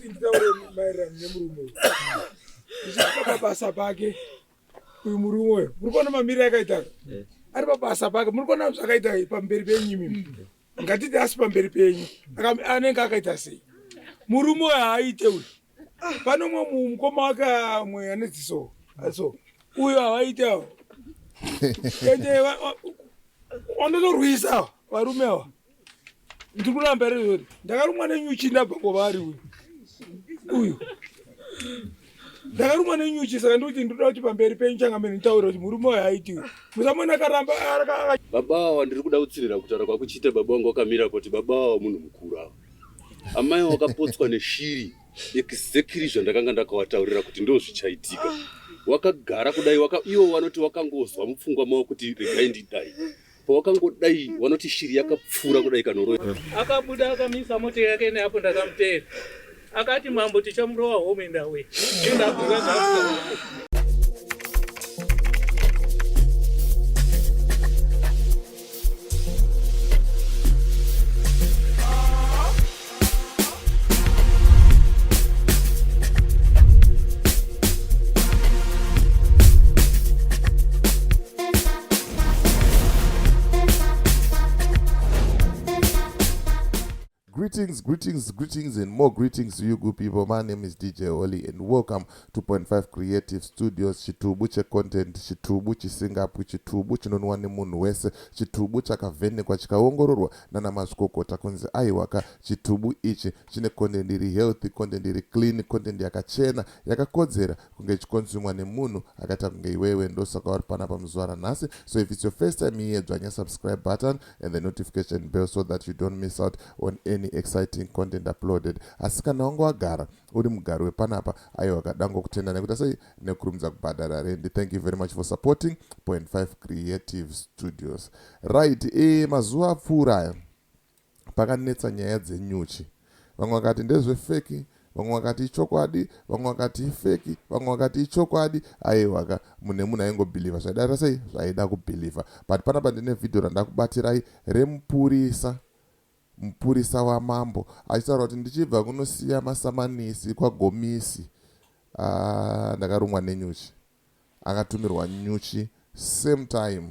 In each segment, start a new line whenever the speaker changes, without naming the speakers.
kuti nditaure maererano nemurume uyu. Ndichisvika pabasa pake uyu murume uyu. Muri kuona mamiriro akaita? Ari pabasa pake. Muri kuona zvakaita pamberi penyu imimi. Ngatiti asi pamberi penyu. Anenge akaita sei? Murume uyu haaite uyu. Pane umwe mukoma wake amwe ane ziso. So uyu havaite avo. Ende wanotorwisa varume ava. Ndiri kuramba here zvoti ndakarumwa nenyuchi ndabva kwavari uyu uyu ndakarumwa nenyuchi saka ndikuti ndinoda kuti pamberi penyu changamire nditaure kuti murume uyu haiti uyu musamona akaramba
baba awa ndiri kuda kutsirira kutaura kwakuchiita baba wangu wakamira kuti baba awa munhu mukuru awa amai wakapotswa neshiri exactly zvandakanga ndakawataurira kuti ndo zvichaitika wakagara kudai waka, iwo wanoti wakangozwa mupfungwa mavo kuti regai ndidai Pawakangodai wanoti shiri yakapfuura kudai kanoro.
Akabuda akamisa mota yake neapo ndakamuteera. Akati mambo tichamurova home and away. Ndabvunza zvakuda.
Greetings, greetings, greetings, and more greetings to you good people. My name is DJ Holly, and welcome to Point 5 Creative Studios. Chitubu checontent, chitubu chisingapwi, chitubu chinonwa nemunhu wese, chitubu chakavhenekwa chikaongororwa nana mazvikokota kunzi aiwaka chitubu ichi chine content iri healthy, content iri clean, content yakachena, yakakodzera kunge ichikonsumwa nemunhu akaita kunge iwewe. Ndosaka uri panapa muzuva ranhasi. So if it's your first time here, dzvanya subscribe button and the notification bell so that you don't miss out on any exciting content uploaded. Asi kana wanga wagara uri mugari wepanapa, aiwa kadango kutenda nekuita sei nekurumidza kubhadhara rendi. Thank you very much for supporting Point 5 Creative Studios. Right, mazuva apfuura aya pakanetsa nyaya dzenyuchi. Vamwe vakati ndezvefeki, vamwe vakati ichokwadi, vamwe vakati ifeki, vamwe vakati ichokwadi. Aiwaka, mune munhu aingobhilivha zvaida sei zvaida kubhilivha. But panapa ndine vhidhiyo randakubatirai remupurisa, mupurisa wamambo achitaura kuti ndichibva kunosiya masamanisi kwaGomisi, ndakarumwa nenyuchi. Akatumirwa nyuchi same time.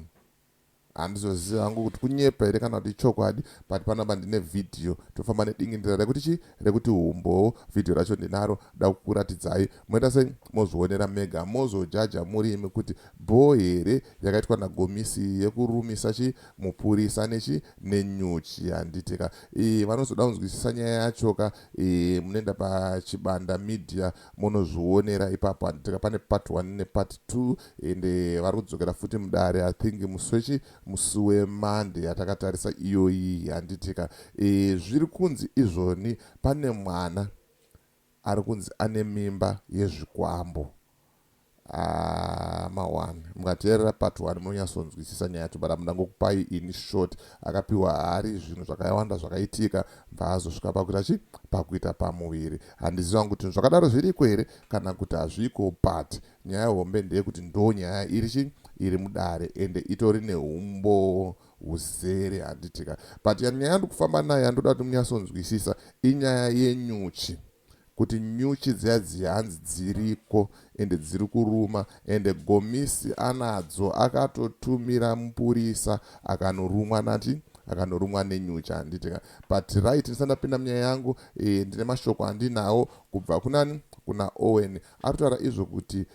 Handizoziva hangu kuti kunyepa here kana kuti ichokwadi, but panapa ndine vhidhiyo. Tofamba nedingindira rekuti chi rekuti humbowo. Vhidhiyo racho ndinaro, da kukuratidzai. Moita sei? Mozvionera mega, mozojaja murimi kuti bho here yakaitwa naGomisi yekurumisa chi mupurisa nechi nenyuchi. Handitika vanozoda kunzwisisa nyaya yacho ka, munoenda paChibanda Media munozvionera ipapo. Handitika pane part 1 nepart 2, ende vari kudzokera futi mudare I think musi wechi musi wemande yatakatarisa iyoyi. Handitika zviri kunzi izvoni pane mwana ari kunzi ane mimba yezvikwambo. Ma1 mukateerera part 1 munonyatsonzwisisa nyaya yacho, but mundangokupai ini short. Akapiwa hari, zvinhu zvakawanda zvakaitika, bva azosvika pakuita chi pakuita pamuviri. Handiziva kuti zvakadaro zviriko here kana kuti hazviko, but nyaya hombe ndeyekuti ndo nyaya iri chi iri mudare, ende itori neumbowo huzere. Handitika but nyaya yandikufamba nayo yandoda kuti munyatsonzwisisa inyaya yenyuchi, kuti nyuchi dziya dziya hanzi dziriko ende dziri kuruma, ende Gomisi anadzo, akatotumira mupurisa akanorumwa nati akanorumwa nenyuchi. Handitika but right, ndisati ndapinda munyaya yangu, ndine mashoko andinawo kubva kunani, kuna Owen. Ari kutaura izvo kuti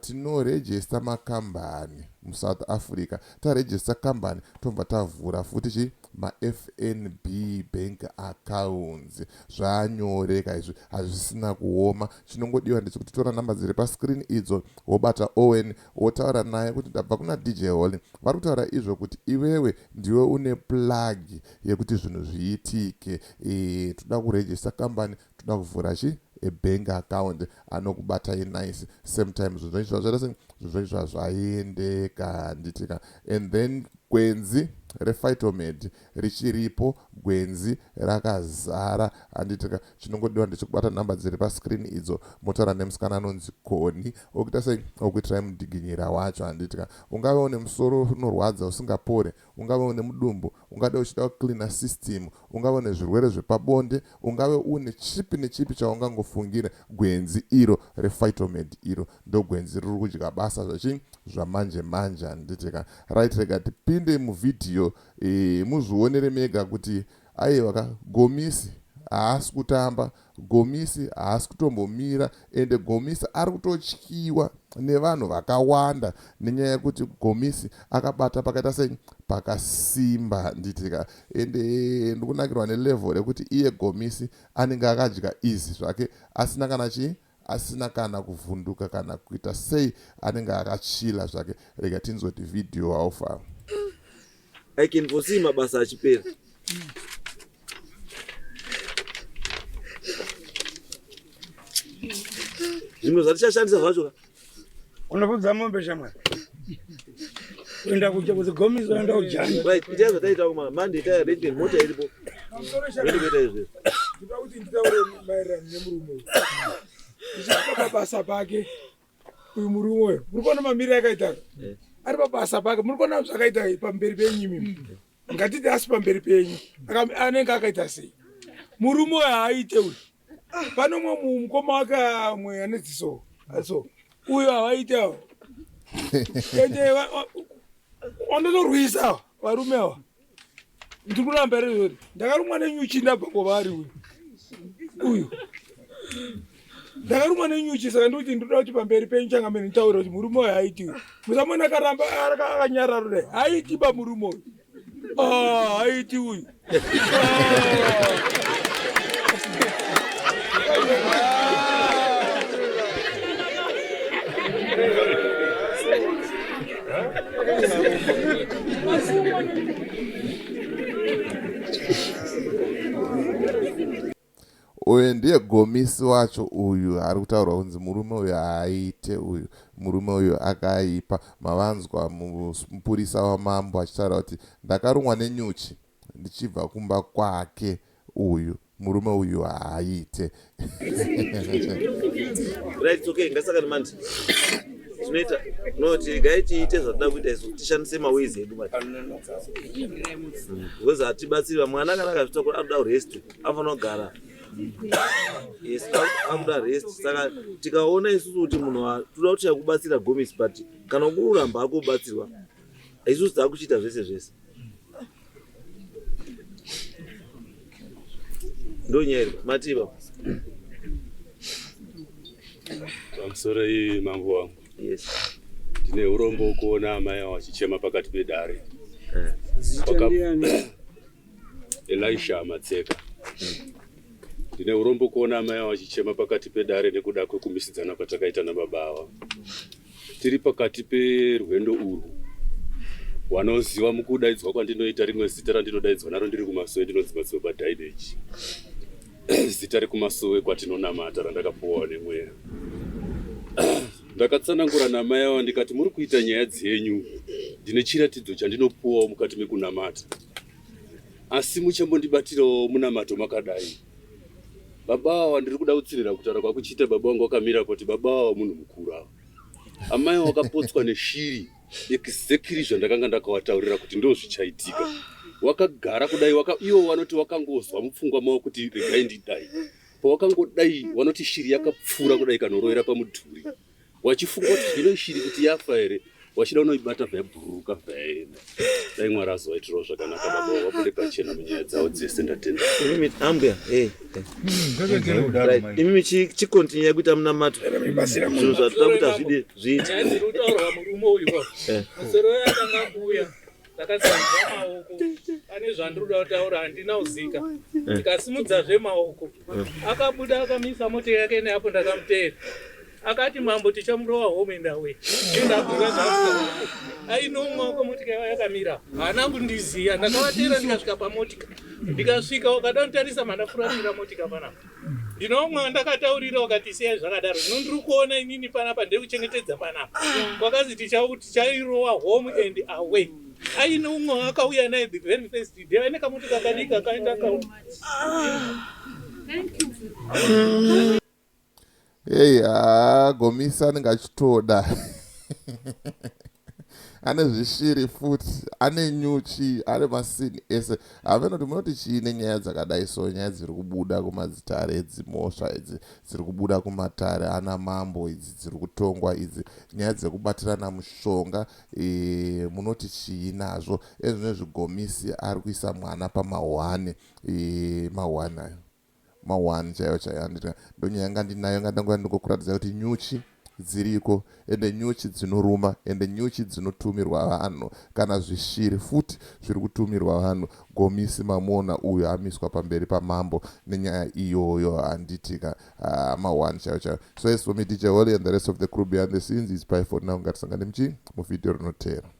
tinorejista makambani muSouth Africa, tarejista kambani tobva tavhura futi chi maFNB bank accounts. Zvanyoreka izvi, hazvisina kuoma. Chinongodiwa ndechekuti tora namba dziri pascreen idzo, wobata Owen, wotaura naye kuti ndabva kuna DJ Holly, vari kutaura izvo kuti iwewe ndiwe une plug yekuti zvinhu zviitike. Toda kurejista kambani, toda kuvhura chi ebank account. Anokubatai nice. Same time zvinhu zvacho zvaita sei, zvinhu zvacho zvaendeka. Handitika and then gwenzi rePhytomed richiripo, gwenzi rakazara. Handitika chinongodiwa ndechekubata nhamba dziri pascreen idzo, motaura nemusikana anonzi Koni, okuita sei, okuitirai mudiginyira wacho. Handitika ungave une musoro unorwadza usingapore. ungave une mudumbu, ungade uchida kucleana system, ungave une zvirwere zvepabonde, ungave une chipi nechipi chaungangofungire, gwenzi iro rePhytomed iro ndogwenzi riri kudya basa zvachi zvamanje manje handiti ka. Right, rega tipinde muvhidhiyo e, muzvionere mega kuti aiwa ka Gomisi haasi kutamba, Gomisi haasi kutombomira ende Gomisi ari kutotyiwa nevanhu vakawanda nenyaya yekuti Gomisi akabata pakaita sei pakasimba handiti ka. Ende ndikunakirwa nelevel rekuti iye Gomisi anenge akadya easy zvake asina kana chii asina kana kuvhunduka kana kuita sei anenge akachila zvake. Rega tinzwe kuti video how far.
I can foresee mabasa achipera. Zvimwe zvatichashandisa zvacho ka.
Unofudza mombe shamwari. Kuenda kuja kuti gomiso enda kujani.
Right, itai zvataita kuma Monday itai arrangement mota iripo. Ready kuita izvi.
Ndinoda kuti nditaure maererano nemurume uyu. Ndichisvika pabasa pake uyu murume uyu. Muri kuona mamiriro akaita?
Eh.
Ari pabasa pake. Muri kuona zvakaita pamberi penyu imimi. Ngatiti asi pamberi penyu. Anenge akaita sei? Murume uyu haaite uyu. Pane umwe mukoma wake amwe ane ziso. So uyu havaite ava. Ende wandotorwisa ava varume ava. Ndiri kuramba here izvozvo? Ndakarumwa nenyuchi ndabva kwavari uyu. Uyu. Ndakarumwa nenyuchi saka ndikuti ndinoda kuti pamberi penyu changamire nditaure kuti murume uyu haiti uyu. Musamuona akaramba akanyarara kudai. Haiti ba murume uyu. Ah, haiti uyu.
Uyu ndiye gomisi wacho uyu ari kutaurwa kunzi murume uyu haaite uyu murume uyu akaipa mavanzwa mupurisa wamambo achitaura kuti ndakarumwa nenyuchi ndichibva kumba kwake uyu murume uyu haaite.
Right, okay, ngasakani manje. Tinoita no tiregai tiite zvatinoda kuita isu tishandise maways edu manje. Because hatibatsiri mwana kana akazvitakura anoda rest anofanira kugara. Yes, anoda rest. Saka tikaona isusu kuti munhu toda kuti kubatsira Gomis but kana ukuramba akubatsirwa isusu takuchiita zvese zvese. Ndonyaya iri matii baba.
Pamusoro iyi mambo wangu.
Yes.
Ndine urombo kuona amai avo vachichema pakati pedare.
Eh.
Elisha Matseka. Ndine urombo kuona amai avo vachichema pakati pedare nekuda kwekumisidzana kwatakaita nababa ava. Tiri pakati perwendo urwu. Wanoziva mukudaidzwa kwandinoita rimwe zita randinodaidzwa naro ndiri kumasowe ndinonzi Madzibaba Daineji. Zita rekumasowe kwatinonamata randakapuwawo nemweya. Ndakatsanangura namai ava ndikati muri kuita nyaya dzenyu, ndine chiratidzo chandinopuwawo mukati mekunamata, asi muchambondibatirawo munamato makadai. Baba ava ndiri kuda kutsinhira kutaura kwakuchiita baba vangu vakamira kuti baba ava munhu mukuru ava. Amai wakapotswa neshiri exactly zvandakanga ndakawataurira kuti ndozvichaitika. Wakagara kudai waka, ivo vanoti wakangozwa mupfungwa mavo kuti regai ndidai. Pawakangodai vanoti shiri yakapfuura kudai kanorovera pamudhuri. Wachifunga kuti zvino ishiri kuti yafa here wachida unoibata bvayabhururuka bvayaenda. Dai Mwari azovaitirawo zvakanaka baba vabude pachena munyaya dzavo dzese ndatenda.
Imimi ambuya eh, eh. Right. Imimi chikontinyai kuita munamato. Zvinhu zvatoda kuita zvide zviite.
Nyaya dziri kutaurwa murume uyu
Eh.
musoro yatanga kuuya ndakasimudza maoko pane zvandiri kuda kutaura handina kuzika ndikasimudzazve maoko akabuda akamisa mota yake neapo ndakamuteera akati mambo tichamurova home and away ndabvunza zvakuda ainomwa wako motika yava yakamira haana kundiziya ndakavateera ndikasvika pamotika ndikasvika wakada kunditarisa mandafuratira motika panapa ndinomwe wandakataurira wakati siyai zvakadaro zvino ndiri kuona inini panapa ndiri kuchengetedza panapa kwakazi tichairowa home and away aine umwe waakauya naye the very first day aine kamotika kadiki akaenda ka
Hey, haa Gomisi anenge achitoda. Ane zvishiri futi, ane nyuchi, ane masini ese. Hameno kuti munoti chii nenyaya dzakadai so, nyaya dziri kubuda kumadzitare edzimhosva idzi, dziri kubuda kumatare ana mambo idzi, dziri kutongwa idzi, nyaya dzekubatirana mushonga e, munoti chii nazvo? Ezvinezvi Gomisi ari kuisa mwana pamahwani e, mahwani ayo mahwani chaiyo chaiyo handiti ndonyaya yanga ndinayo nga ndanguva ndingokuratidza kuti nyuchi dziriko ende nyuchi dzinoruma ende nyuchi dzinotumirwa vanhu kana zvishiri futi zviri kutumirwa vanhu gomisi mamuona uyo amiswa pamberi pamambo nenyaya iyoyo handitika uh, mahwani chaiyo chaiyo. So as for me, DJ Holly, and the rest of the crew behind the scenes, is bye for now. Ngatisangane muchi muvhidhiyo rinoteera.